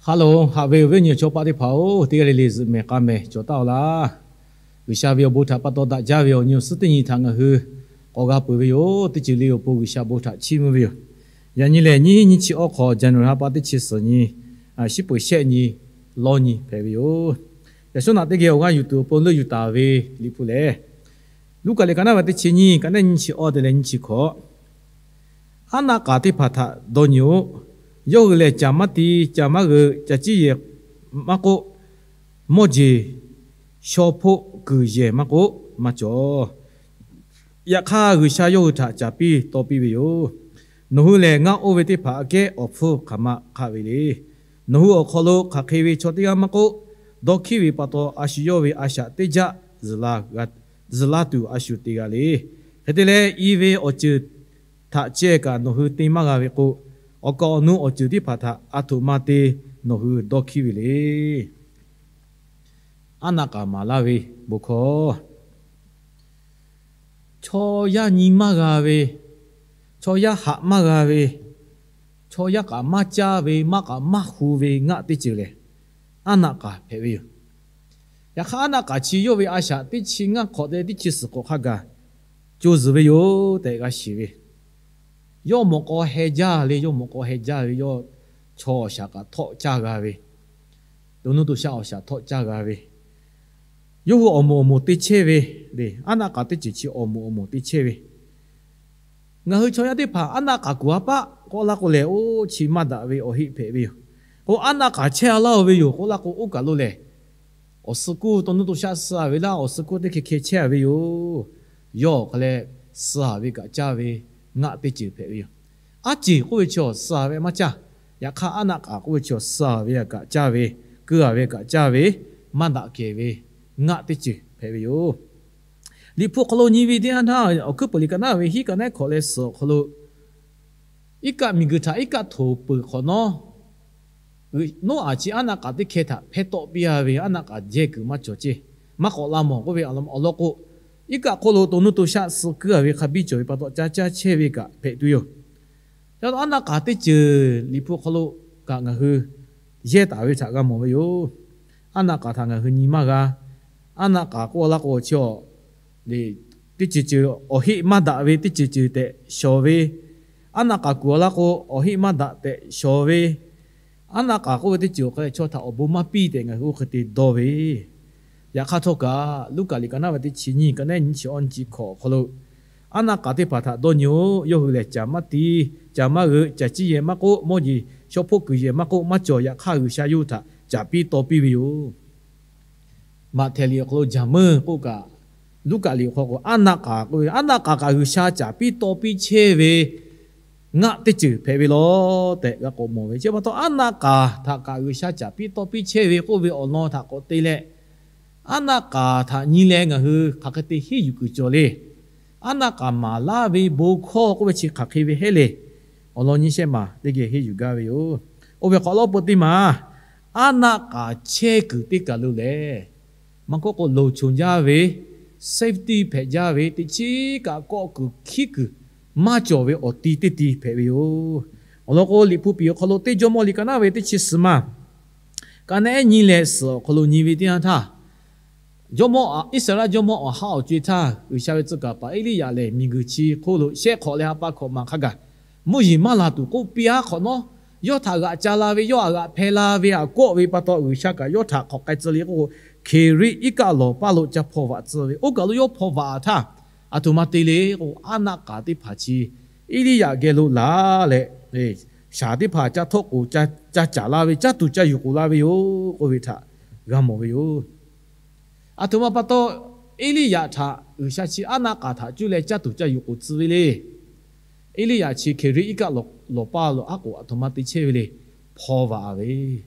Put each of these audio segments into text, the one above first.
Hello, haꞈ ve awˬ viˉ awˬ nyi awˬ chawˇ paˆ teˇ hpaˍ-oˬ, teˇ g'aˇ le le zuhꞈ mehˍ k'a mehˍ cawˬ taˍ-oˬ laˇ. G'uiˬsha ve awˬ bon htaꞈ pa taw daꞈ jaˇ ve awˬ nyi awˬ suhˉ teˇ nyi htaꞈ ngaˬ hui k'awꞈ g'a peuˬ ve yoˬ. Teˇ ceuˬ le awˬ pon G'uiˬsha bon htaꞈ chiˇ mvuh ve yoˬ. Yaꞈ nyi lehˬ, nyiˇ hinˉ nyiˇ chi awˇ hk'awꞈ, January ha pa teˇ chi suhˍ nyi, shiˉ peuˍ shehˆ nyi, lawˇ nyi hpehꞈ ve yoˬ. Yaꞈ shawˉ naꞈ teˇ geh awˬ g'aˇ yuˬ tuˬ awˬ pon leuˆ yuˬ taˍ ve Liꞈ hpu lehˬ, Luˉkaꞈ liꞈ ka naˉ ve teˇ chi nyiˇ, ka naˉ nyiˇ chi awˇ te leh nyiˇ chi hkawꞈ. Aˉ naˆ k'aˍ teˇ hpaˍ htaꞈ dawˇ nyi-oˆ. Yawˇ hui lehˬ, caˬ maˇ ti, caˬ maˇ g'euꞈ, caˬ ciˇ yehˬ maˇ k'oˆ, mawˇ jeˬ shaw hpoˆ kuiˬ yehˬ maˇ k'oˆ, maˇ cawˬ. Yaꞈ hk'aˇ, G'uiˬsha yawˇ hui htaꞈ caˍ piˇ taw piˇ ve yoˬ. Nawˬ hui lehˬ, ngaˇ oˇ ve teˇ hpaˍ aꞈ kehˉ awˬ hpfuhˇ hk'aˬ ma hk'aˆ ve le. Nawˬ hui awˬ hk'aw lo hk'aˬ hk'e ve chaw teˇ g'aˇ maˇ k'oˆ, dawˇ hkiˉ ve pa taw, a shu yawˇ ve a shaꞈ teˇ jaˆ zuhˬ la tuˬ a shu te g'a le. Hk'e te leh, i ve awˬ ceuˬ htaꞈ ceh kaꞈ nawˬ hui te maˇ g'a ve k'o, awˬ kaˍ awˬ nu awˬ ceuˬ teˇ hpaˍ htaꞈ aˬ htoꞈ ma te nawˬ hui dawˇ hkiˉ ve le. Aˉ naˆ k'aˍ maˍ laˇ ve bon hkawˇ. Chaw yaˇ nyi maˇ g'a ve, chaw yaˇ haꞈ maˇ g'a ve, chaw yaˇ k'aꞈ maˇ caˇ ve, maˇ k'aꞈ maˇ hu ve ngaˆ teˇ ceuˬ lehˬ, aˉ naˆ k'aˍ hpehꞈ ve yoˬ. Yaꞈ hk'aˇ, aˉ naˆ k'aˍ chi yawˇ ve a shaꞈ teˇ chi ngaˇ hk'awꞈ te teˇ chi suhˍ hk'awꞈ hk'a gaˬ co zuhˬ ve yoˬ tehꞈ g'a shiˍ ve. Yawˇ mawꞈ k'aw heh jaˇ le, yawˇ mawꞈ k'aw heh jaˇ ve, yawˇ chaw awˬ shaˍ kaꞈ htawˆ caˇ g'a ve, to nuˇ to shaˆ awˬ shaˍ htawˆ caˇ g'a ve, yawˇ hui awˬ moˍ awˬ moˍ te chehˇ ve le. Aˉ naˆ k'aˍ teˇ ceuˬ chi awˬ moˍ awˬ moˍ te chehˇ ve. Ngaˬ hui chaw yaˇ teˇ hpaˍ aˉ naˆ k'aˍ kuˬ a paˆ k'oˆ laˇ k'o lehˬ, oˇ chi maˇ daꞈ ve awˬ heˆ hpehꞈ ve yoˬ. K'o aˉ naˆ k'aˍ chehˇ a laˇ-oˬ ve yoˬ k'oˆ laˇ k'o, oˇ kaˬ lo lehˬ, awˬ suh kuˇ to nuˇ to shaˆ suh a ve laˇ, awˬ suh kuˇ teˇ hkeh hkeh chehˇ a ve yoˬ. Yawˇ awˬ hk'aw leh suh a ve kaꞈ caˇ ve ngaˆ teˇ ceuˬ hpehꞈ ve yoˬ. Aˉ ceuˬ k'oˆ ve chi awˬ suh a ve maˇ caˇ. Yaꞈ hk'aˇ, aˉ naˆ k'aˍ k'oˆ ve chi awˬ suh a ve kaꞈ caˇ ve, keu a ve kaꞈ caˇ ve, maˇ daꞈ kehˬ ve ngaˆ teˇ ceuˬ hpehꞈ ve yoˬ. Liꞈ hpu hk'aw lo nyi ve teˇ yanˇ htaˇ, Awˬ hkuiˉ peuˬ liꞈ ka naˉ ve hiˉ ka naˉ hkawꞈ leh suhˍ awˬ hk'aw lo, iˉ kaˆ miˬguiˬ htaꞈ iˉ kaˆ htoˍ peuˬ hk'awꞈ nawˉ, Noˉaꞈ chi aˉ naˆ k'aˍ teˇ hkeh htaꞈ hpehˇ tawˆ piˇ a ve, aˉ naˆ k'aˍ jehˇ kuiˬ maˇ cawˬ ceˇ, maˇ k'awꞈ la mawˬ k'oˆ ve awˬ lawn k'o, iˉ kaˆ hk'oˆ lo to nuˇ to shaˆ suh kuiˇ a ve hk'a biˇ cawˬ ve pa taw, caˇ caˇ chehˇ ve kaꞈ hpehꞈ tuˬ yoˬ. Ca aˉ naˆ k'aˍ teˇ ceuˬ Liꞈ hpu hk'aw lo kaꞈ ngaˬ hui yehˇ taˍ ve htaꞈ g'a mawˬ ve yoˬ. Aˉ naˆ k'aˍ htaꞈ ngaˬ hui nyi maˇ g'a. Aˉ naˆ k'aˍ k'oˆ laˇ k'o chi, teˇ ceuˬ ceuˬ awˬ heˆ maˇ daꞈ ve teˇ ceuˬ ceuˬ tehꞈ shawˍ ve, aˉ naˆ k'aˍ kuˬ a laˇ k'o awˬ heˆ maˇ daꞈ tehꞈ shawˍ ve, aˉ naˆ k'aˍ k'oˆ ve teˇ ceuˬ awˬ hk'aw leh chaw htaꞈ awˬ bon maˇ piˇ tehꞈ ngaˬ hui oˇ hk'e te dawˇ ve, yaꞈ hk'aˇ htawˇ kaꞈ Luˉkaꞈ liꞈ ka naˉ ve teˇ chi nyiˇ, ka naˉ nyiˇ chi awˇ nyiˇ chi hkawꞈ awˬ hk'aw lo, aˉ naˆ k'aˍ teˇ hpaˍ htaꞈ dawˇ nyi-oˬ. Yawˇ hui lehˬ, caˬ maˇ ti, caˬ maˇ g'euꞈ, caˬ ciˇ yehˬ maˇ k'oˆ, mawˇ jeˬ shaw hpoˆ kuiˬ yehˬ maˇ k'oˆ, maˇ cawˬ. Yaꞈ hk'aˇ, G'uiˬsha yawˇ hui htaꞈ caˍ piˇ taw piˇ ve yoˬ. Maꞈhtehˍ liꞈ awˬ hk'aw lo Jaˍ meuˇ k'oˆ kaꞈ, Luˉkaꞈ liꞈ awˬ hk'aw k'o, aˉ naˆ k'aˍ k'oˆ ve, aˉ naˆ k'aˍ kaꞈ G'uiˬsha caˍ piˇ taw piˇ chehˇ ve ngaˆ teˇ ceuˬ hpehꞈ ve law tehꞈ g'a k'awꞈ mawˬ ve. Chi pa taw, aˉ naˆ k'aˍ htaꞈ kaꞈ G'uiˬsha caˍ piˇ taw piˇ chehˇ ve k'oˆ ve awˬ lawn htaꞈ k'awꞈ te leh, aˉ naˆ k'aˍ htaꞈ nyi leh ngaˬ hui hk'aˬ hk'e te henˇ yuˬ kuiˬ cawˬ le. Aˉ naˆ k'aˍ maˍ laˇ ve bon hkawˇ k'oˆ ve chi hk'aˬ hk'e ve hehˉ le. Awˬ lawn nyi shehˆ maˬ teˇ geh henˇ yuˬ gaˇ ve yoˬ. Oˇ ve hk'awꞈ lawˉ peu teˇ maˬ, aˉ naˆ k'aˍ chehˇ kuiˬ teˇ kaˬ lo lehˬ, maˇ k'oˆ k'o, loˍ chonˍ jaˇ ve, safety hpehꞈ jaˇ ve, teꞈ chiˉ kaꞈ kawˆ kuiˬ hkiˉ kuiˬ maˇ cawˬ ve awˬ ti teˇ ti hpehꞈ ve yoˬ. Awˬ lawn k'o, Liꞈ hpu piˍ awˬ hk'aw lo teˇ Jawˇmawˇ liꞈ ka naˉ ve teˇ chi suhˍ maˬ, ka naˉ nyiˇ leh suhˍ awˬ hk'aw lo nyi ve teˇ yanˇ htaˇ, Jawˇmawˇ, Iˉsaˍreˍlaˆ jawˇmawˇ awˬ haˉ awˬ co-e htaˇ, G'uiˬsha ve tcuh kaˍ paˍ Eˇliˇyaꞈ lehˬ, miˬguiˬ chi hk'oˆ lo shehˆ hk'awꞈ leh ha pa hkawꞈ maˬ hk'a gaˬ, mvuhˇ yeˬ maˇ laˬ tuˬ k'oˆ piˇ-aˉ hk'awꞈ nawˉ, yawˇ htaꞈ g'aꞈ ca la ve, yawˇ htaꞈ g'aꞈ hpeh la ve aꞈ kawˆ ve pa taw, G'uiˬsha kaꞈ yawˇ htaꞈ hk'awꞈ k'ai tcuh le k'oˆ k'o, Hkeˍriˆ iˉ kaˆ lawˬ paˇ lo ca hpaw vaꞈ tcuh ve. Oˇ kaˬ lo yawˇ hpaw vaꞈ htaˇ, aˬ htoꞈ ma te le k'o, aˉ naˆ k'aˍ teˇ hpaˍ chi Eˇliˇyaꞈ geh lo laˬ leh, shaˍ teˇ hpaˍ ca htawˆ k'oˍ, ca caˍ la ve, caˇ tuˬ ca yuˬ k'oˍ la ve yoˬ k'oˆ ve htaꞈ g'a mawˬ ve yoˬ. Aˬ htoꞈ ma pa taw, Eˇliˇyaꞈ htaꞈ G'uiˬsha chi aˉ naˆ k'aˍ htaꞈ cuˇ leh caˇ tuˬ ca yuˬ k'oˍ tcuh ve le. Eˇliˇyaꞈ chi Hkeˍriˆ iˉ kaˆ lawˬ paˇ lo aˉ k'oˍ aˬ htoꞈ ma te chehˇ ve le. Hpaw vaꞈ ve.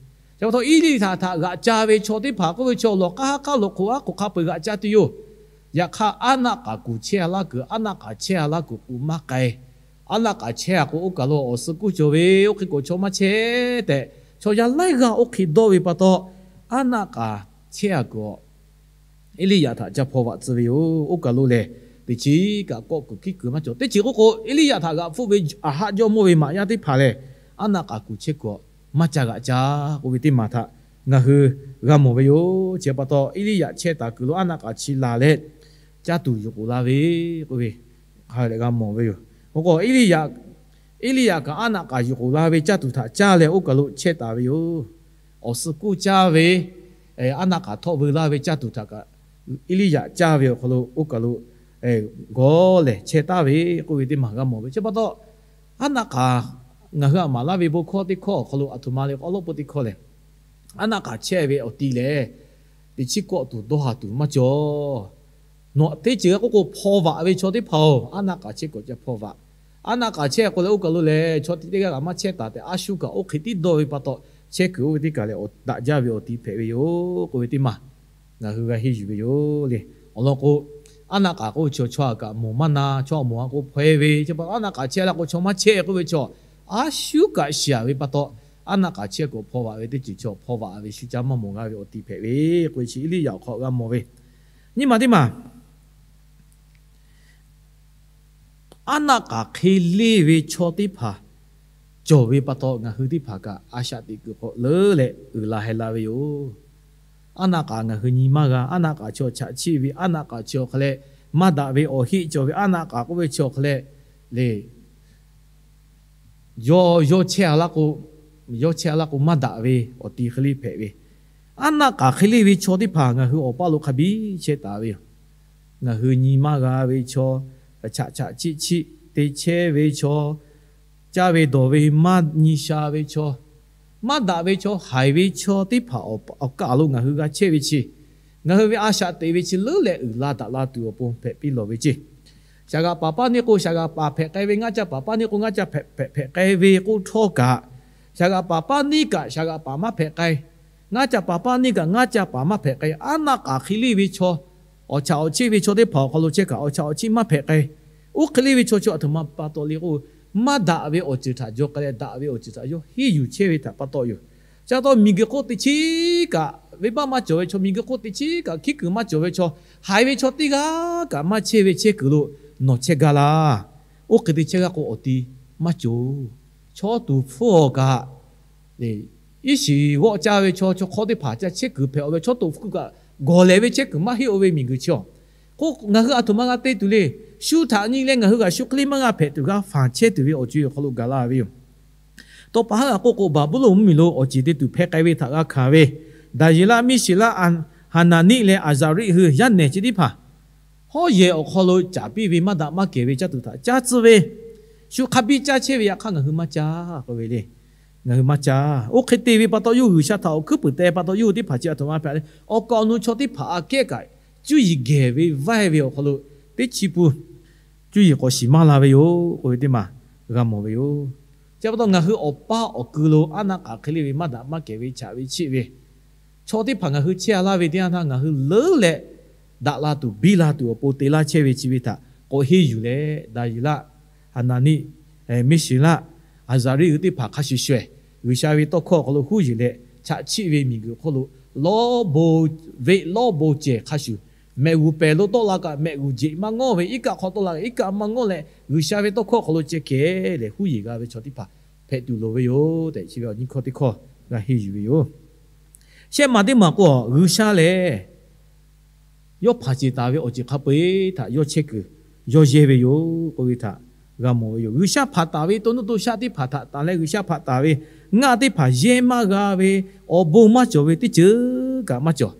Chi pa taw, Eˇliˇyaꞈ htaꞈ g'aꞈ ca ve chaw teˇ hpaˍ k'oˆ ve chaw lawˬ k'aˉ haˉ k'aˉ lawˬ hk'oꞈ aˉ k'oˍ hk'a peu-eˬ g'aꞈ ca tuˬ yoˬ. Yaꞈ hk'aˇ, aˉ naˆ k'aˍ kuˬ chehˇ a laˇ kuiˬ, aˉ naˆ k'aˍ chehˇ a laˇ kuiˬ k'oꞈ maˇ k'ai. Aˉ naˆ k'aˍ chehˇ a k'o, oˇ kaˬ lo awˬ suh kuˇ cawˬ ve, oˇ hk'e k'o chaw maˇ chehˇ tehꞈ, chaw yaˇ laiˉ g'aˇ oˇ hk'e dawˇ ve pa taw, aˉ naˆ k'aˍ chehˇ a kuiˬ Eˇliˇyaꞈ htaꞈ ca hpaw vaꞈ tcuh ve yoˬ. Oˇ kaˬ lo lehˬ, teꞈ chiˉ kaꞈ kawˆ kuiˬ hkiˉ kuiˬ maˇ cawˬ. Teˇ ceuˬ k'oˆ k'o, Eˇliˇyaꞈ htaꞈ g'aꞈ hpfuhˆ ve Aˍhaˆ jawˇmawˇ ve maꞈ yaˇ teˇ hpaˍ lehˬ, aˉ naˆ k'aˍ kuˬ chehˇ kuiˬ maˇ ca g'aꞈ ca k'oˆ ve teˇ maˬ htaꞈ ngaˬ hui g'a mawˬ ve yoˬ. Chi pa taw Eˇliˇyaꞈ chehˇ taˍ kuiˬ lo aˉ naˆ k'aˍ chi laˬ leh caˇ tuˬ yuˬ k'oˍ la ve k'oˆ ve hk'a leh g'a mawˬ ve yoˬ. Awˬ k'o, Eˇliˇyaꞈ kaꞈ aˉ naˆ k'aˍ yuˬ k'oˍ la ve caˇ tuˬ htaꞈ caˇ leh oˇ kaˬ lo chehˇ taˍ ve yoˬ. Awˬ suh k'oˆ caˇ ve aˉ naˆ k'aˍ htawˆ veu laˇ ve caˇ tuˬ htaꞈ kaꞈ Eˇliˇyaꞈ caˇ ve awˬ hk'aw lo oˇ kaˬ lo g'awˇ lehˬ chehˇ taˍ ve k'oˆ ve teˇ maˬ g'a mawˬ ve. Chi pa taw, aˉ naˆ k'aˍ ngaˬ hui aˬ maˍ laˇ ve bon hkawˇ teˇ hkawˇ awˬ hk'aw lo aˬ htoꞈ ma le k'o, awˉ lawˉ peu teˇ hkawˇ lehˬ, aˉ naˆ k'aˍ chehˇ ve awˬ ti lehˬ, teꞈ chiˉ kawˆ tuˬ dawˇ haˍ tuˬ maˇ cawˬ. Nawˬ teˇ ceuˬ g'a k'oˆ k'o, hpaw vaꞈ ve chaw teˇ hpaˍ-oˬ, aˉ naˆ k'aˍ chehˇ kuiˬ ca hpaw vaꞈ. Aˉ naˆ k'aˍ chehˇ k'o leh oˇ kaˬ lo lehˬ, chaw teˇ g'aˇ kaꞈ maˇ chehˇ taˍ tehꞈ a shu kaꞈ oˇ hk'e tiˉ dawˇ ve pa taw, chehˇ kuiˬ oˇ ve teˇ kaˬ lehˬ awˬ daꞈ jaˇ ve awˬ ti hpehꞈ ve yoˬ k'oˆ ve teˇ maˬ ngaˬ hui g'a henˇ yuˬ ve yoˬ le. Awˬ lawn k'o, aˉ naˆ k'aˍ k'oˆ ve chaw, chaw aꞈ kaꞈ mawˬ maˇ na, chaw aꞈ mawˬ a k'o hpaw-e ve, chi pa taw aˉ naˆ k'aˍ chehˇ la k'o chaw maˇ chehˇ k'oˆ ve chaw, a shu kaꞈ shiˍ-aˬ ve pa taw, aˉ naˆ k'aˍ chehˇ k'o hpaw vaꞈ ve teˇ ceuˬ chaw hpaw vaꞈ ve shu caˇ maˇ mawˬ g'a ve awˬ ti hpehꞈ ve k'oˆ ve chi Eˇliˇyaꞈ awˬ hk'aw g'a mawˬ ve. Nyiˇ maˬ teˇ maˬ aˉ naˆ k'aˍ hk'e leˇ ve chaw teˇ hpaˍ cawˬ ve pa taw, ngaˬ hui teˇ hpaˍ kaꞈ a shaꞈ teꞈ kuiˬ hk'aw leuˉ leh uiˍ la heh la ve yoˬ. Aˉ naˆ k'aˍ ngaˬ hui nyi maˇ g'a. Aˉ naˆ k'aˍ chaw chaꞈ chiˆ ve, aˉ naˆ k'aˍ chaw hk'a leh maˇ daꞈ ve awˬ heˆ cawˬ ve, aˉ naˆ k'aˍ k'oˆ ve chaw hk'a leh le yawˇ, yawˇ chehˇ a laˇ k'o, yawˇ chehˇ a laˇ k'o maˇ daꞈ ve awˬ ti hk'e le hpehꞈ ve. Aˉ naˆ k'aˍ hk'e leˇ ve chaw teˇ hpaˍ ngaˬ hui awˬ paˇ lo hk'a biˇ chehˇ taˍ ve yoˬ. Ngaˬ hui nyi maˇ g'a ve chaw, chaꞈ chaꞈ chiˆ chiˆ te chehˇ ve chaw, caˇ ve dawˬ ve maˇ nyi sha ve chaw, maˇ daꞈ ve chaw, haiˬ ve chaw teˇ hpaˍ awˬ kaˬ lo ngaˬ hui g'a chehˇ ve chi, ngaˬ hui ve a shaꞈ teꞈ ve chi leuˉ leh uiˍ la daꞈ la tuˬ awˬ pon hpehꞈ piˇ lawˬ ve ceˇ. Shaˍ g'aꞈ paˍ paˇ neˇ k'o shaˍ g'aꞈ paˍ hpehꞈ k'ai ve, ngaˇ caˇ paˍ paˇ neˇ k'o ngaˇ caˇ hpehꞈ k'ai ve k'oˆ htawˇ kaꞈ, shaˍ g'aꞈ paˍ paˇ neˇ kaꞈ shaˍ g'aꞈ paˍ maˇ hpehꞈ k'ai, ngaˇ caˇ paˍ paˇ neˇ kaꞈ ngaˇ caˇ paˍ maˇ hpehꞈ k'ai, aˉ naˆ k'aˍ hk'e leˇ ve chaw, awˬ chaꞈ awˬ chiˆ ve chaw teˇ hpaˍ awˬ hk'aw lo chehˇ kaꞈ awˬ chaꞈ awˬ chiˆ maˇ hpehꞈ k'ai. Oˇ hk'e leˇ ve chaw chi aˬ htoꞈ ma pa taw le k'o, maˇ daꞈ ve awˬ ceuˬ htaꞈ jaw k'ai leh daꞈ ve awˬ ceuˬ htaꞈ yawˇ henˇ yuˬ chehˇ ve htaꞈ pa taw yoˬ. Chi pa taw miˬguiˬ hk'oˆ teꞈ chiˉ kaꞈ venˇbaˆ maˇ cawˬ ve chaw, miˬguiˬ hk'oˆ teꞈ chiˉ kaꞈ hkiˉ kuiˬ maˇ cawˬ ve chaw, haiˬ ve chaw teˇ g'aˇ kaꞈ maˇ chehˇ ve chehˇ kuiˬ lo nawˬ chehˇ gaˇ laˇ. Oˇ hk'e te chehˇ g'aˇ k'o awˬ ti maˇ cawˬ. Chaw tuˍ hpfuhˇ awˬ kaꞈ iˉ shiˍ g'awˆ caˇ ve chaw, chaw hk'awˇ teˇ hpaˍ ca chehˇ kuiˬ hpehꞈ-aw ve chaw tuˍ hpfuhˇ kaꞈ gawˬ lehˬ ve chehˇ kuiˬ maˇ heˆ-o ve miˬguiˬ chi-a. K'o ngaˬ hui aˬ htoꞈ ma g'a te tuˬ le. Shu htaꞈ nyi leh ngaˬ hui g'aꞈ shu hk'e le maˇ g'a hpehꞈ tuˬ g'a fanˬ chehˇ tuˬ ve awˬ co-e awˬ hk'aw lo gaˬ la ve yoˬ. Tawˇ pa haˉ g'a k'oˆ k'o, Baˍbuˍlonˍ mvuhˇmiˬ lo awˬ ceˬ te tuˬ hpehˇ k'ai ve htaꞈ g'a hkanˍ ve Daˍyeˍlaˆ, Miˇsheˍlaˆ, Haˍnaˍniˆ leh Aˍzaˍriˆ hui yaˇ nehˬ chi teˇ hpaˍ hawˉ yehˬ awˬ hk'aw lo caˍ piˇ ve maˇ daꞈ maˇ kehˬ ve caˇ tuˬ htaꞈ caˇ tcuh ve, shu hk'a biˇ caˇ chehˇ ve yaꞈ hk'aˇ ngaˬ hui maˇ caˇ k'oˆ ve le. Ngaˬ hui maˇ caˇ. Oˇ hk'e te ve pa taw, yawˇ hui G'uiˬsha htaꞈ awˬ hkuiˉ puiˍ teh pa taw, yawˇ hui teˇ hpaˍ chi aˬ htoꞈ ma hpehꞈ le. Awˬ kaˍ awˬ nu chaw teˇ hpaˍ aꞈ kehˉ kaꞈ cuˇ yiˍ gehˬ ve vaiˇ ve awˬ hk'aw lo teˇ chi pun cuˇ yiˍ k'awꞈ shiˍ maˇ la ve yoˬ k'oˆ ve teˇ maˬ g'a mawˬ ve yoˬ. Chi pa taw ngaˬ hui awˬ paˇ awˬ kui lo aˉ naˆ k'aˍ hk'e le ve maˇ daꞈ maˇ kehˬ ve chaꞈ ve chiˆ ve chaw teˇ hpaˍ ngaˬ hui chehˇ a laˇ ve teˇ yanˇ htaˇ, ngaˬ hui leuˉ leh daꞈ la tuˬ biˇ la tuˬ awˬ pon te laˇ chehˇ ve chi ve htaꞈ k'awꞈ henˇ yuˬ leh, Daˍyeˍlaˆ, Haˍnaˍniˆ, Miˇsheˍlaˆ, Aˍzaˍriˆ hui teˇ hpaˍ hk'a shuˍ shuˍ-ehˍ G'uiˬsha ve tawˇ hkawˇ awˬ hk'aw lo huˉ yeˬ leh, chaꞈ chiˆ ve miˬguiˬ hk'oˆ lo lawˇ bon, veˆ lawˇ bon cehˬ hk'a shuˍ, mehꞈ g'uˬ pehˬ lo tawˆ la kaꞈ mehꞈ g'uˬ jeꞈ maˇ ngawˇ ve, iˉ kaˆ hk'aw tawˆ la kaꞈ iˉ kaˆ maˇ ngawˇ leh, G'uiˬsha ve tawˇ hkawˇ awˬ hk'aw lo ceh kehˬ leh huˉ yeˬ g'a ve chaw teˇ hpaˍ hpehꞈ tuˬ loˍ ve yoˬ tehꞈ chi ve awˬ nyi hkawˇ teˇ hkawˇ g'a henˇ yuˬ ve yoˬ. Shehˆ maˬ teˇ maˬ k'o, G'uiˬsha lehˬ yawˇ hpanˍ ceˬ taˍ ve awˬ ceuˬ hk'a peu-eˬ htaꞈ yawˇ chehˇ kuiˬ yawˇ yehˇ ve yoˬ k'oˆ ve htaꞈ g'a mawˬ ve yoˬ. G'uiˬsha hpanˍ taˍ ve to nuˇ to shaˆ teˇ hpaˍ htaꞈ tanˬ leh, G'uiˬsha hpanˍ taˍ ve ngaˆ teˇ hpaˍ yehˇ maˇ g'a ve, awˬ bon maˇ cawˬ ve teˇ ceuˬ kaꞈ maˇ cawˬ.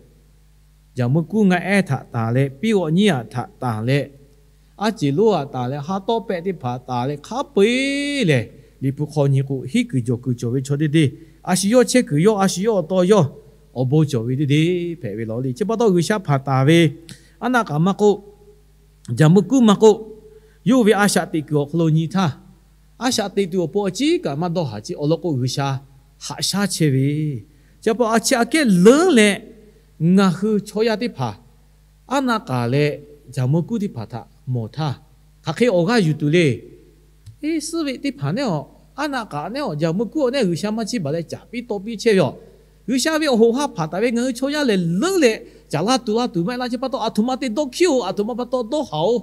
Jaˍ meuˇ kuˉ ngaˆ ehˉ htaꞈ tanˬ leh, piˉ g'awˆ nyiˉ aꞈ htaꞈ tanˬ leh, aˉ ceˬ lonˉ aꞈ tanˬ leh, haˉ tawˉ pehˆ teˇ hpaˍ tanˬ leh hk'a peu-eˬ lehˬ, Liꞈ hpu hk'aw nyi k'o, hiˉ kuiˬ jawˬ kuiˬ cawˬ ve chaw deˇ deˇ, a shu yawˇ chehˇ kuiˬ yawˇ, a shu yawˇ awˬ taw yawˇ awˬ bon cawˬ ve deˇ deˇ hpehꞈ ve lawˬ le. Chi pa taw G'uiˬsha hpanˍ taˍ ve aˉ naˆ k'aˍ maˇ k'oˆ, Jaˍ meuˇ kuˉ maˇ k'oˆ, yawˇ ve a shaꞈ teꞈ kuiˬ awˬ hk'aw lo nyi htaˇ, a shaꞈ teꞈ tuˬ awˬ pon a ciˉ kaꞈ maˇ dawˇ haˍ ceˇ. Awˬ lawn k'o, G'uiˬsha haꞈ shaˉ chehˇ ve, chi pa taw a chi aꞈ kehˉ leuˉ leh ngaˬ hui chaw yaˇ teˇ hpaˍ aˉ naˆ k'aˍ leh Jaˍ meuˇ kuˉ teˇ hpaˍ htaꞈ mawˬ htaˇ, hk'aˬ hk'e awˬ g'aˇ yuˬ tuˬ le. Iˉ suhˉ ve teˇ hpaˍ neˉ awˬ, aˉ naˆ k'aˍ neˉ awˬ, Jaˍ meuˇ kuˉ awˬ neˉ G'uiˬsha maˇ chiˇ baˬ leh caˍ piˇ taw piˇ chehˇ ve yoˬ. G'uiˬsha ve awˬ hoꞈ ha hpanˍ taˍ ve ngaˬ hui chaw yaˇ lehˬ leuˉ leh caˍ laˇ tuˬ laˇ tuˬ maˇ heˆ laˇ. Chi pa taw aˬ htoꞈ ma te dawˇ hkiˉ-oˬ, aˬ htoꞈ ma pa taw dawˇ haˍ-oˬ.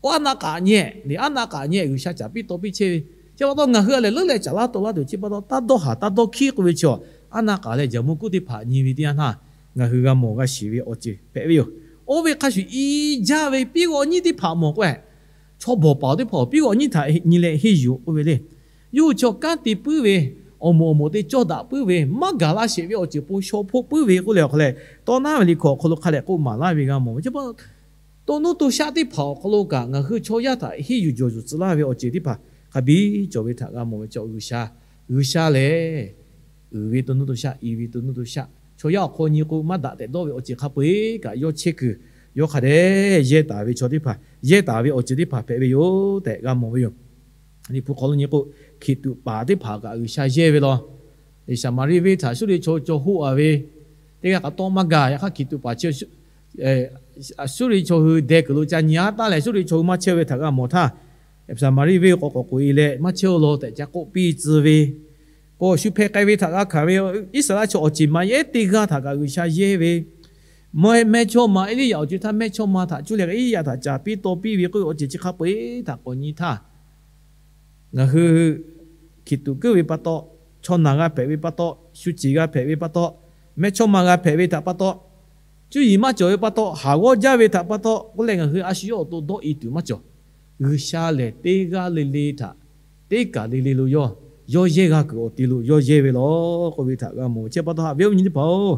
Oˇ aˉ naˆ k'aˍ nyehˇ le, aˉ naˆ k'aˍ nyehˇ G'uiˬsha caˍ piˇ taw piˇ chehˇ ve, Chi pa taw ngaˬ hui a lehˬ leuˉ leh caˍ laˇ tawˆ laˇ tuˬ chi pa taw, taˇ dawˇ haˍ taˇ dawˇ hkiˉ k'oˆ ve chaw, aˉ naˆ k'aˍ leh jaˍ mvuh kuˉ teˇ hpaˍ nyi ve teˇ yanˇ htaˇ, ngaˬ hui g'a mawˬ g'a shiˍ ve awˬ ceuˬ hpehꞈ ve yoˬ. Oˇ ve hk'a shuˍ i jaˇ ve piˉ g'awꞈ nyiˇ teˇ hpaˍ mawˬ k'o, chaw bawˬ paˍ teˇ hpaˍ piˉ g'awꞈ nyiˇ htaꞈ nyi leh henˇ yuˬ k'oˆ ve le. Yawˇ hui chaw kanˉ te puiˉ ve, awˬ moˍ awˬ moˍ te cawˇ daꞈ puiˉ ve, maˇ gaˬ laˇ sheˍ ve awˬ ceuˬ pon shaw hpoˆ puiˉ ve k'oˆ leh awˬ hk'aw leh, tawˇ naˉ ve liꞈ hkawꞈ awˬ hk'aw lo hk'a dehꞈ k'oˆ maˍ laˇ ve g'a mawˬ ve. Chi pa taw, to nuˇ to shaˆ teˇ hpaˍ awˬ hk'aw lo kaꞈ ngaˬ hui chaw yaˇ htaꞈ henˇ yuˬ jawˬ yuˬ tcuh laˇ ve awˬ ceuˬ teˇ hpaˍ hk'a biˇ cawˬ ve htaꞈ g'a mawˬ ve. Chaw G'uiˬsha, G'uiˬsha lehˬ, uiˍ ve to nuˇ to shaˆ, i ve to nuˇ to shaˆ, chaw yaˇ awˬ hk'aw nyi k'o maˇ daꞈ tehꞈ dawˇ ve awˬ ceuˬ hk'a peu-eˬ kaꞈ yawˇ chehˇ kuiˬ, yawˇ hk'a dehꞈ yehˇ taˍ ve chaw teˇ hpaˍ, yehˇ taˍ ve awˬ ceuˬ teˇ hpaˍ hpehꞈ ve yoˬ tehꞈ g'a mawˬ ve yoˬ. Liꞈ hpu hk'aw lo nyi k'o, hkiˬ tuꞈ paˍ teˇ hpaˍ kaꞈ G'uiˬsha yehˇ ve law. Saˍmaˍriˆ venˇ htaꞈ Suˇriˆ chaw caw hoˆ a ve, teˇ g'aˇ k'aꞈ tawˆ maˇ gaˬ. Yaꞈ hk'aˇ hkiˬ tuꞈ paˍ chi Suˇriˆ chaw hui deh kuiˬ lo ca nyi haˉ taˉ leh Suˇriˆ chaw hui maˇ chehˇ ve htaꞈ g'a mawˬ htaˇ, Saˍmaˍriˆ venˇ k'awꞈ k'awꞈ k'oꞈ e leh, maˇ chehˇ-oˬ law tehꞈ ca k'oˆ piˇ tcuh ve, k'awꞈ shu hpeh k'ai ve htaꞈ g'a hkanˍ ve Iˉsaˍreˍlaˆ chaw awˬ ceˬ maˍ yehˉ teˇ g'aˇ htaꞈ kaꞈ G'uiˬsha yehˇ ve, mehˇ mehˇchawˇma Eˇliˇyaꞈ awˬ co htaˇ mehˇchawˇma htaꞈ cuˇ leh Eˇliˇyaꞈ htaꞈ caˍ piˇ taw piˇ ve k'oˆ ve awˬ ceuˬ chi hk'a peu-eˬ htaꞈ k'awꞈ nyi htaˇ, ngaˬ hui hkiˬ tuꞈ kuiˉ ve pa taw, chaw naˬ g'a hpehꞈ ve pa taw, shu ceˬ g'a hpehꞈ ve pa taw, mehˇchawˇma g'a hpehꞈ ve htaꞈ pa taw, cuˇ yiˍ maˇ cawˬ ve pa taw, haˍ g'awˇ jaˇ ve htaꞈ pa taw k'oˆ leh ngaˬ hui a shu yawˇ awˬ to dawˇ i tuˬ maˇ cawˬ. G'uiˬsha lehˬ teˇ g'aˇ le le htaꞈ, teˇ kaˬ le le lo yawˇ, yawˇ yehˇ g'a kuiˬ awˬ te lo yawˇ yehˇ ve law k'oˆ ve htaꞈ g'a mawˬ ve. Chi pa taw haꞈ ve awˬ nyi teˇ hpaˍ-oˬ,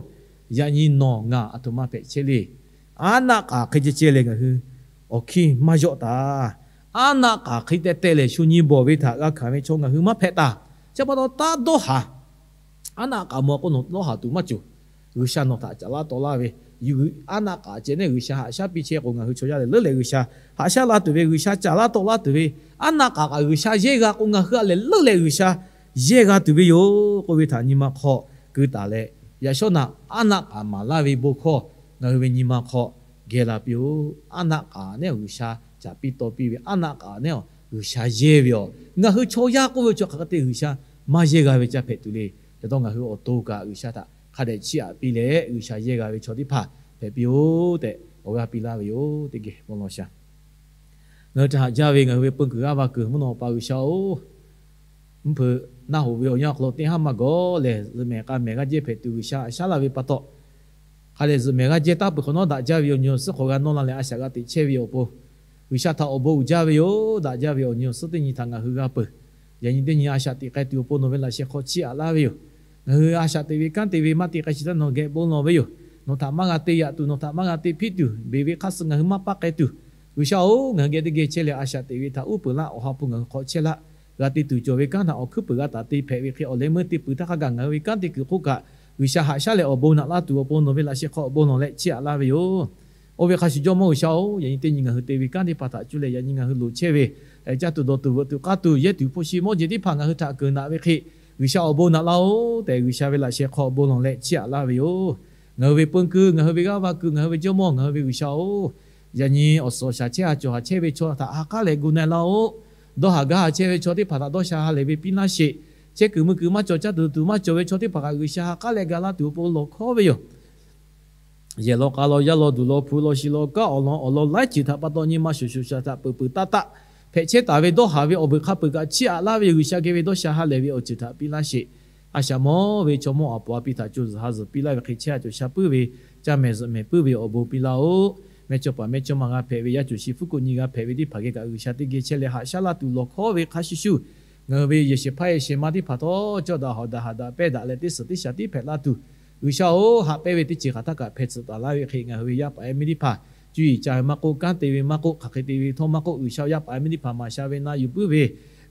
yaꞈ nyi nawˬ ngaˬ aˬ htoꞈ ma hpehꞈ chehˇ le. Aˉ naˆ k'aˍ hk'e ceh ceh lehˬ ngaˬ hui awˬ hkiˇ maˇ yawˆ taˍ. Aˉ naˆ k'aˍ hk'e teh teh lehˬ shu nyi bawˬ ve htaꞈ g'a hkanˍ ve chaw ngaˬ hui maˇ hpehꞈ taˍ. Chi pa taw taˇ dawˇ haˍ. Aˉ naˆ k'aˍ mawˬ k'o nawˬ dawˇ haˍ tuˬ maˇ cawˬ. G'uiˬsha nawˬ htaꞈ caˍ laˇ tawˆ laˇ ve, aˉ naˆ k'aˍ ceh neˉ G'uiˬsha haꞈ shaˉ piˇ chehˇ k'o, ngaˬ hui chaw yaˇ lehˬ leuˉ leh G'uiˬsha haꞈ shaˉ la tuˬ ve, G'uiˬsha caˍ laˇ tawˆ laˇ tuˬ ve, aˉ naˆ k'aˍ kaꞈ G'uiˬsha yehˇ g'a k'o, ngaˬ hui a lehˬ leuˉ leh G'uiˬsha yehˇ g'a tuˬ ve yoˬ k'oˆ ve htaꞈ nyi ma hk'aw keu taˍ leh, yaꞈ shawˉ naꞈ aˉ naˆ k'aˍ maˍ laˇ ve bon hkawˇ ngaˬ hui ve nyi ma hk'aw geh la piˇ-oˬ. Aˉ naˆ k'aˍ neˉ G'uiˬsha caˍ piˇ taw piˇ ve, aˉ naˆ k'aˍ neˉ G'uiˬsha yehˇ ve yoˬ. Ngaˬ hui chaw yaˇ k'oˆ ve chi hk'aˬ hk'e te G'uiˬsha maˇ yehˇ g'a ve ca hpehꞈ tuˬ le. Chi pa taw ngaˬ hui awˬ to kaꞈ G'uiˬsha htaꞈ hk'a dehꞈ chiˇ aꞈ piˇ leh, G'uiˬsha yehˇ g'a ve chaw teˇ hpaˍ hpehꞈ piˇ-oˬ tehꞈ awˬ g'aˇ piˇ laˇ ve yoˬ. Teˇ geh bon lawˬ shaˍ. Ngaˬ hui htaꞈ haꞈ jaˇ ve ngaˬ hui ve peu kuiˬ g'aˇ va kuiˬ mvuhˇ naw pa G'uiˬsha-oˬ, mvuhˇ hpeuꞈ naˆ hoꞈ ve awˬ yanˇ awˬ hk'aw lo teˇ haˉ maˇ gawˬ lehˬ, zuhꞈ mehˍ k'a mehˍ g'aˇ jehˇ hpehꞈ tuˬ G'uiˬsha haꞈ shaˉ laˇ ve pa taw, hk'a dehꞈ zuhꞈ mehˍ g'aˇ jehˇ taˉ peuˬ hk'awꞈ nawˉ daꞈ jaˇ ve awˬ nyi awˬ suhˉ hk'aw g'a nawˇ la leh a shaꞈ g'a teꞈ chehˇ ve awˬ pon, G'uiˬsha htaꞈ awˬ bon uiˍ jaˇ ve yoˬ. Daꞈ jaˇ ve awˬ nyi awˬ suhˉ teˇ nyi htaꞈ ngaˬ hui g'a peuˬ. Yaꞈ nyi teˇ nyi a shaꞈ teꞈ k'ai tuˬ awˬ pon nawˬ ve laꞈ sheh hk'aw chiˇ aꞈ laˇ ve yoˬ. Ngaˬ hui a shaꞈ teꞈ ve kanˉ te ve maˇ te k'ai chi htaˇ nawˬ geh bon lawˬ ve yoˬ. Nawˬ htaꞈ maˇ g'a te yaꞈ tuˬ, nawˬ htaꞈ maˇ g'a te hpiˇ tuˬ, beˬ ve hk'aˇ suh ngaˬ hui maˇ paˇ k'ai tuˬ, G'uiˬsha-oˬ, ngaˬ hui geh teˇ geh chehˇ leh a shaꞈ teꞈ ve htaꞈ uˉ peunˍ laˇ, awˬ ha hpu ngaˬ hui hk'aw chehˇ laˇ. G'a te tuˬ cawˬ ve kanˉ htaꞈ awˬ hkuiˉ puiˍ g'a taˍ te hpehꞈ ve hk'e, awˬ leh meuˇ te puiˍ htaˇ hk'a gaˬ ngaˬ hui ve kanˉ te kuiˬ hk'oˆ kaꞈ, G'uiˬsha haꞈ shaˉ leh awˬ bon naꞈ laˇ tuˬ awˬ pon nawˬ ve laꞈ sheh hk'aw awˬ bon lawˬ leh chiˇ aꞈ laˇ ve yoˬ. Oˇ ve hk'a shuˍ Jawˇmawˇ G'uiˬsha-oˬ, yaꞈ nyi teˇ nyi ngaˬ hui te ve kanˉ teˇ hpaˍ htaꞈ cuˇ leh yaꞈ nyi ngaˬ hui loˍ chehˇ ve, caˇ tuˬ dawˬ tuˬ veuꞈ tuˬ k'aˇ tuˬ yehˇ tuˬ hpu shi mawˇ jeˬ teˇ hpaˍ ngaˬ hui htaꞈ keunˍ naꞈ ve hk'e, G'uiˬsha awˬ bon naꞈ laˇ-oˬ tehꞈ G'uiˬsha ve laꞈ sheh hk'aw awˬ bon lawˬ leh chiˇ aꞈ laˇ ve yoˬ. Ngaˬ hui ve peu kuiˬ, ngaˬ hui ve g'aˇ va kuiˬ, ngaˬ hui ve Jawˇmawˇ, ngaˬ hui ve G'uiˬsha-oˬ, yaꞈ nyi awˬ suhˍ awˬ shaˍ chehˇ ha cawˬ ha chehˇ ve chaw htaꞈ ha k'aˉ leh gu na laˇ-oˬ. Dawˇ haˍ gaˇ ha chehˇ ve chaw teˇ hpaˍ htaꞈ dawˇ sha ha lehˬ ve piˇ laˇ sheˍ. Chehˇ kuiˬ mui kuiˬ maˇ cawˬ, caˇ tuˬ tuˬ maˇ cawˬ ve chaw teˇ hpaˍ htaꞈ G'uiˬsha ha k'aˉ leh ga laˇ tuˬ awˬ pon lawˬ hkawˉ ve yoˬ. Yehˬ law k'a law, yaˇ law duˬ law, hpu law shi law, kanˉ awˬ lawn awˬ lawn laiˉ ceuˬ htaꞈ pa taw nyi ma shoˍ shoˍ shaˍ htaꞈ peuˬ peuˬ taˇ taˆ hpehꞈ chehˇ taˍ ve dawˇ haˍ ve awˬ veuˬ hk'a peuˬ kaꞈ chiˇ aꞈ laˇ ve yoˬ. G'uiˬsha geh ve dawˇ sha ha lehˬ ve awˬ ceuˬ htaꞈ piˇ laˇ sheˍ. A shaꞈ mawˇ ve chaw mawˇ aˬ poˍ a pi htaꞈ co zuhˬ ha zuhˬ piˇ laˇ ve hk'e chehˇ a cawˬ sha puiˉ ve, caˇ mehˍ zuhꞈ mehˍ puiˉ ve awˬ bon piˇ laˇ-oˬ. Mehˇchawˇ paˍ mehˇchawˇma g'a hpehꞈ ve yaˇ cawˬ shi fuˉ kuꞈ nyi g'a hpehꞈ ve teˇ hpaˍ geh kaꞈ G'uiˬsha teˇ geh chehˇ leh haꞈ shaˉ laˇ tuˬ lawˬ hkawˉ ve hk'a shuˍ shuˍ, ngaˬ hui ve yehˬ shehˍ hpaˇ yehˬ shehˍ ma teˇ hpaˍ htawˇ cawˇ daꞈ hawˍ daꞈ haꞈ daꞈ pehˇ daꞈ leh teˇ suhˍ teˇ shaˍ tiˉ hpehꞈ laˇ tuˬ, G'uiˬsha-oˬ, haꞈ pehnˇ ve teˇ ceuˬ hk'aˬ htaˇ kaꞈ hpeh tsuhꞈ taˍ laˇ ve hk'e ngaˬ hui ve yaˇ paˍ yaˇ miˇ teˇ hpaˍ cuˇ yiˍ ca ve maˇ k'oˆ, kanˉ te ve maˇ k'oˆ, hk'aˬ hk'e te ve htawˇ maˇ k'oˆ, G'uiˬsha yaˇ paˍ yaˇ miˇ teˇ hpaˍ maˍ sha ve na yuˬ puiˉ ve,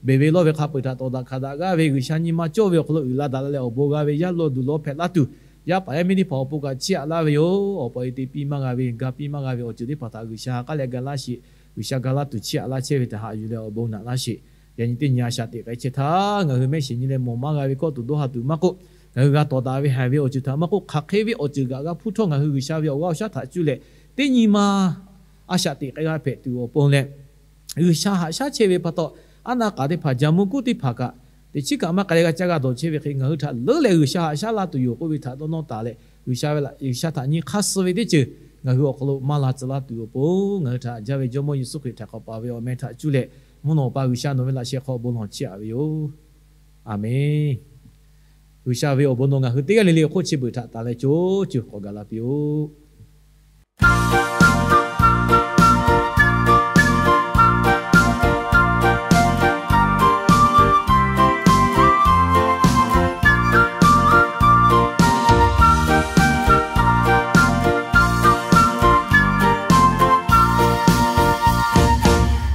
beˬ ve lawˇ ve hk'a peu-eˬ htaꞈ tawˍ daꞈ hkanˍ daꞈ g'aˇ ve G'uiˬsha nyi ma cawˇ ve awˬ hk'aw lo uiˍ la daꞈ la leh awˬ bon g'a ve yaˇ law duˬ law hpehꞈ laˇ tuˬ, yaˇ paˍ yaˇ miˇ teˇ hpaˍ awˬ pon kaꞈ chiˇ aꞈ laˇ ve yoˬ. Awˬ pa e te piˇ maˇ g'a ve, ga piˇ maˇ g'a ve awˬ ceuˬ teˇ hpaˍ htaꞈ G'uiˬsha ha k'aˉ leh ga laˇ sheˍ. G'uiˬsha ga laˇ tuˬ chiˇ aꞈ laˇ chehˇ ve htaꞈ haꞈ yuˬ leh awˬ bon naꞈ laˇ sheˍ. Yaꞈ nyi teˇ nyi a shaꞈ teꞈ k'ai chehˇ htaˇ, ngaˬ hui mehˆ shiˍ nyi leh mawˬ maˇ g'a ve kawˇ tuˬ dawˇ ha tuˬ maˇ k'oˆ, ngaˬ hui g'a tawˍ daꞈ ve haiˬ ve awˬ ceuˬ htaꞈ maˇ k'oˆ, hk'aˬ hk'e ve awˬ ceuˬ g'aꞈ g'a hpuˇ htawˇ ngaˬ hui G'uiˬsha ve awˬ g'aˇ awˬ shaˉ htaꞈ cuˇ leh teˇ nyi ma a shaꞈ teꞈ k'ai g'a hpehꞈ tuˬ awˬ pon leh, G'uiˬsha haꞈ shaˉ chehˇ ve pa taw, aˉ naˆ k'aˍ teˇ hpaˍ jaˍ mvuh kuˉ teˇ hpaˍ kaꞈ teꞈ chiˉ kaꞈ maˇ k'ai leh g'a caˇ g'a dawˬ chehˇ ve hk'e, ngaˬ hui htaꞈ leuˉ leh G'uiˬsha haꞈ shaˉ laˇ tuˬ yoˬ k'oˆ ve htaꞈ dawˇ nawˇ taˍ leh, G'uiˬsha ve laꞈ, G'uiˬsha htaꞈ nyi hk'aˇ suh ve teˇ ceuˬ ngaˬ hui awˬ hk'aw lo maˇ la tcuh laˇ tuˬ awˬ pon, ngaˬ hui htaꞈ haꞈ jaˇ ve Jawˇmawˇ Yeˍsuˆ Hkriꞈ htaꞈ hk'awꞈ paˍ ve awˬ meh htaꞈ cuˇ leh Mvuhˇ naw pa G'uiˬsha nawˬ ve laꞈ sheh hk'aw bon lawˬ chiˇ aꞈ ve yoˬ. Aˍmenˍ. G'uiˬsha ve awˬ bon nawˬ ngaˬ hui teˇ g'aˇ le le awˬ hk'oˆ chi beuꞈ htaꞈ taˍ leh co ceuˬ k'awꞈ gaˬ la piˇ-oˆ.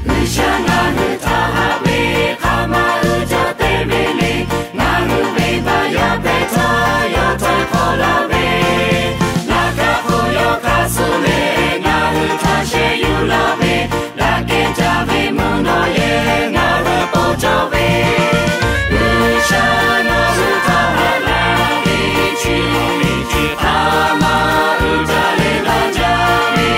G'uiˬsha ngaˬ hui htaꞈ haꞈ ve hk'aˬ ma uiˍ jaˇ te ve le. Ngaˬ hui ve baˬ yaˇ hpehꞈ htaˇ yawˇ htaiˍ hk'awꞈ laˇ ve, laꞈ ka hk'oˆ yawˇ hk'aˇ suh leh ngaˬ hui htaꞈ sheh yuˬ laˇ ve, daꞈ kehˬ jaˇ ve mvuhˇ naw yehˬ ngaˬ hui k'oˆ cawˇ ve, G'uiˬsha ngaˬ hui htaꞈ haꞈ laˇ ve chi, hk'aˬ ma uiˍ jaˇ leh daꞈ jaˇ ve,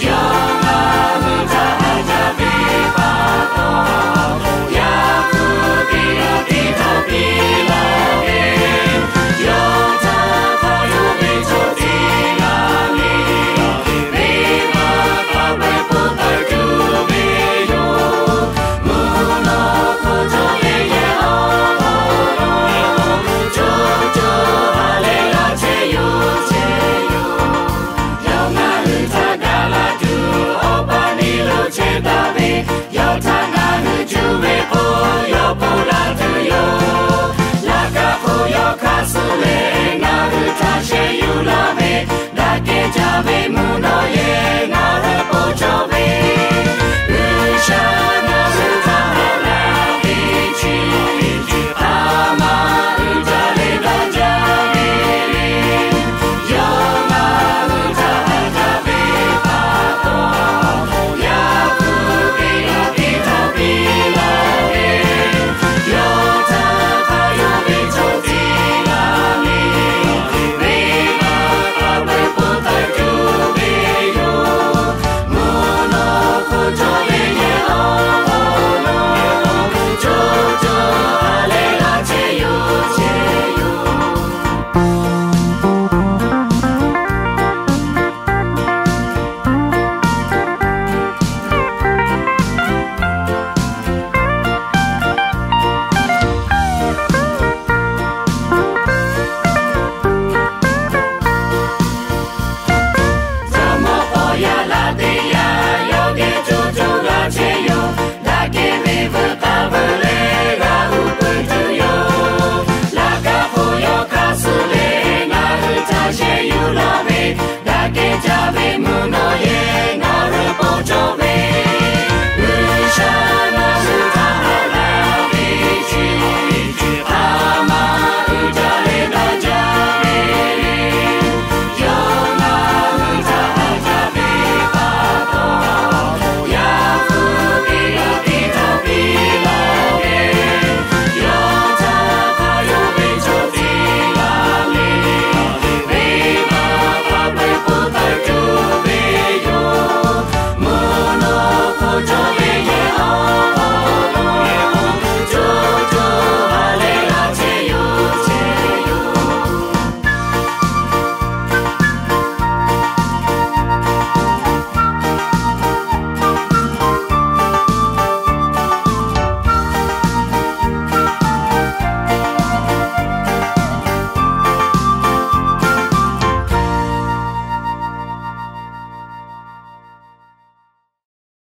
yawˇ ngaˬ hui htaꞈ haꞈ jaˇ ve pa taw, yaꞈ hk'aˇ teˇ g'aˇ teˇ cawˬ piˇ laˇ ve, yawˇ htaꞈ hk'a yawˇ ve cawˬ tiˉ laˇ ve, venˇbaˆ hk'a peu-eˬ hpawˇ taiˍ tuˬ ve yoˬ. Mvuhˇ naw hk'oˆ cawˬ ve yehˬ awˬ hk'aw lo, co co ha leh g'a chehˇ yoˬ, chehˇ yoˬ. Yawˇ ngaˬ hui htaꞈ gaˬ la tuˬ awˬ pa neˇ lo chehˇ taˍ ve, yawˇ htaꞈ ngaˬ hui cuˇ ve k'o, yawˇ ponˬ laˇ tuˬ yoˬ. Laꞈ ka hk'oˆ yawˇ hk'aˇ suh leh ngaˬ hui htaꞈ sheh yuˬ laˇ ve, daꞈ kehˬ jaˇ ve mvuhˇ naw yehˬ ngaˬ hui k'oˆ cawˇ ve, G'uiˬsha ngaˬ hui htaꞈ haꞈ laˇ ve chi, hk'aˬ ma uiˍ jaˇ leh daꞈ jaˇ ve le. Yawˇ ngaˬ hui htaꞈ haꞈ jaˇ ve pa taw, yaꞈ hk'aˇ teˇ g'aˇ teˇ cawˬ piˇ laˇ ve, yawˇ htaꞈ hk'a yawˇ ve cawˬ tiˉ laˇ ve, venˇbaˆ hk'a peu-eˬ hpawˇ taiˍ tuˬ ve yoˬ. Mvuhˇ naw hk'oˆ cawˬ ve yehˬ awˬ hk'aw lo, co co ha leh g'a chehˇ yoˬ, chehˇ yoˬ. Jawˇmawˇ k'awꞈ yaꞈ la teˇ yanˇ, yawˇ geh co co g'a chehˇ yoˬ. Daꞈ kehˬ ve veuꞈ k'aˇ veuꞈ leh g'a uˉ peunˍ tuˬ yoˬ. Laꞈ ka hk'oˆ yawˇ hk'aˇ suh leh ngaˬ hui htaꞈ sheh yuˬ laˇ ve, daꞈ kehˬ jaˇ ve mvuhˇ naw